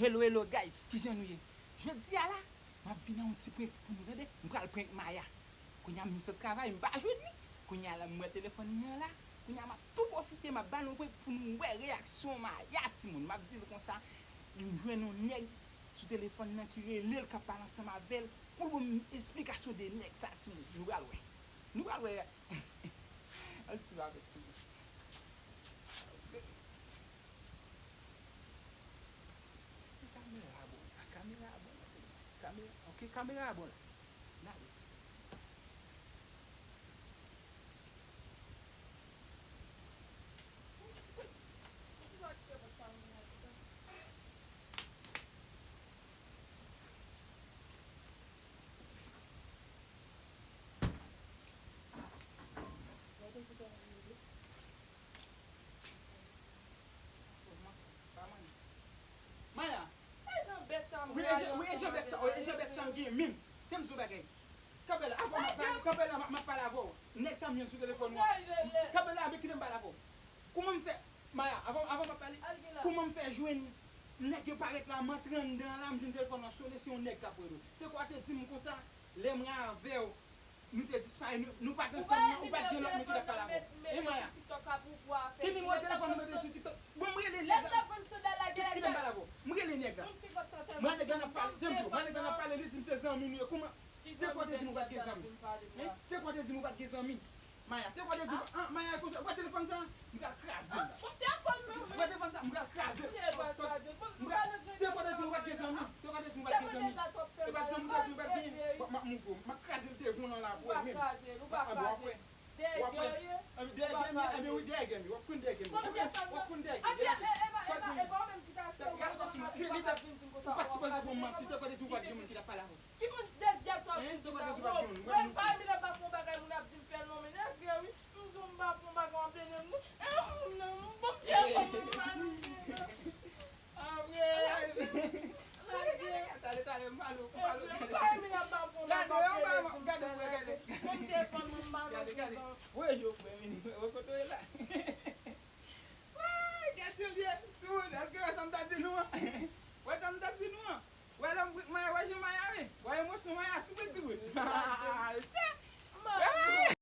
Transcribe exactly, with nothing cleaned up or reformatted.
Hello, hello, guys, kijan nou ye? Jodi a la, m ap vin ak yon ti prank pou nou, tande. M pral prank Maya. Kounye a m vin sot travay, m pa jwenn li. Kounye a la, m wè telefòn li an la. Kounye a, m ap tou pwofite, m ap ba nou prank pou nou wè reyaksyon Maya, timoun. M ap di l konsa, m jwenn yon nèg sou telefòn nan ki rele l, k ap pale ansanm avè l, pou l ban m esplikasyon de nèg sa, timoun. Nou pral wè. Nou pral wè. Ann swiv avèk, timoun. Èske kamera a bon la? Kamera a bon la, timoun. Kamera, ok, kamera a bon la. N ale, timoun. Maya! Wi, e jan, wi, e jan bèt sa, e jan bèt sa m gen menm. Kite m di w bagay. Kanpe la, avan m ap pale, kanpe la, m ap pale avè w. Nèg sa m jwenn sou telefòn nan. Kanpe la, men kite m pale avè w. Kouman m fè, Maya, avan, avan m ap pale, kouman m fè jwenn nèg yo parèt la, m antre anndan an la, m jwenn telefòn nan sonnen, se yon nèg k ap rele w. Te kwè w te di m konsa, lè mwen avè w, nou te disparèt, nou, nou pa t ansanm nan, ou pa t gen lòt moun ki t ap pale avè w. E Maya, ki nimewo telefòn nou mete sou TikTok? Bon, m rele nèg la. Kite m pale avè w. M rele nèg la. Mwen nèg la n ap pale, tande m di w, mwen nèg la n ap pale, li di m se zanmi nou ye. Kouman? Te kwè w te di m ou pa t gen zanmi? Hein? Te kwè w te di m ou pa t gen zanmi? Maya, te kwè w te di m, ah, Maya, konsa, ou wè telefòn sa? M pral kraze l la. Ou wè telefòn sa? M pral kraze l. M pral, te kwè w te di m ou pa t gen zanmi? Te kwè w te di m ou pa t gen zanmi? E pa t zanmi ou te di ou pa t gen? M ap moutre w. M ap kraze l devan w lan la pou w wè menm. Ah, bon, w ap wè. W ap wè. Dèyè gen m ye. Dèyè gen m ye. Ebyen wi, dèyè gen m ye. W ap konn dèyè gen m ye. W ap konn dèyè gen m ye. Gade kòs mwen. Li te, ou pa t sipoze ban m manti. Te kwè w te di ou pa t gen moun ki t ap pale avè w. Ki moun dèyè sa w di la? Ou wè m pa renmen lè m pa fè yon bagay, moun ap di m fè l non, men e vre wi. M di w m pa fè yon bagay, w ap dennen m non. E, m, m, m, bon, m pa renmen lè m pa fè yon bagay, m ap pale w. Gade, gade, gade. Gade, gade. Woy, Jofre vini. Wè kote w ye la. Woy, gade yo byen. Timoun, èske w wè sa m ta di nou an? Wè sa m ta di nou an? Wè lè m prank Maya, wè jan Maya ye. Wè emosyon Maya sou mwen, timoun.